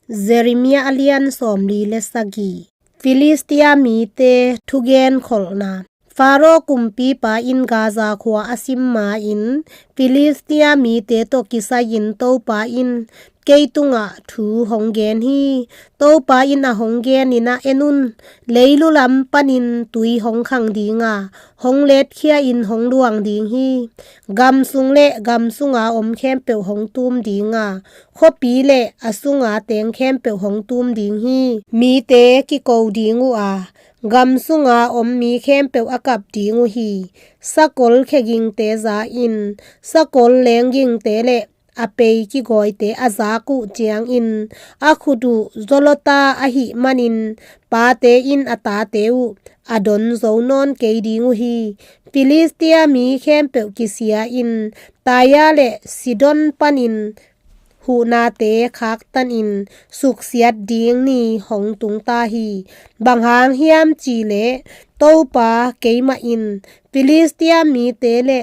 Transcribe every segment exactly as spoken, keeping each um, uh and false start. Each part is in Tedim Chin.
Jeremiah a lian sawmli le sagih. Filistia mite thugen kholhna. Faro kumpipa in Gaza khua a sim ma-in, Filistia mite tawh kisai-in Topa in kei tungah thu hong gen hi. Topa in a hong genin ah, en un, leilu lam panin tui hong khang ding a, hong letkhia-in hong luang ding hi. Gam sung le gam sunga om khempeuh hong tum ding a, khuapi le a sunga teng khempeuh hong tum ding hi. Mite kiko ding uh a, gam sunga om mi khempeuh a kap ding uh hi. Sakol khegingte za in, sakol lenggingte le a pei kigawite a zak uh ciangin, a khut uh zawlawta ahih manin pate in a tate uh a don zo nawn kei ding uh hi. Filistia mi khempeuh kisia in, Taia le Sidon panin huhnate khaktanin suksiat ding ni hong tung ta hi. Bang hang hiam cih leh Topa keimah in Filistia mite le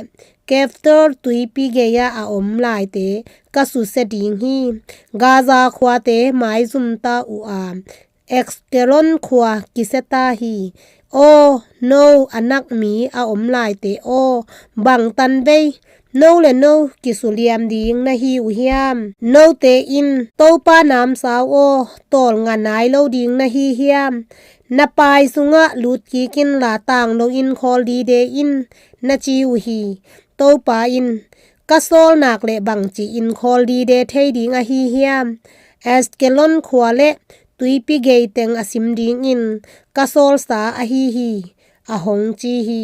Kaftor tuipi gei-ah a om laite ka susia ding hi. Gaza khuate maizum ta uh a, Ashkelon khua kisia ta hi. Aw, no a nak mi a om laite aw, bang tanvei no le no kisuliam ding na hi uh hiam? Note in, Topa namsau aw, tawlnga nai lo ding na hi hiam? Na pai sungah lut kik inla, tang loin khawl dide in, na ci uh hi. Topa in, ka sawl nak leh bangci-in khawl dide thei ding ahi hiam? Ashkelon khua le tuipi gei teng a sim dingin ka sawlsa ahi hi, a hong ci hi.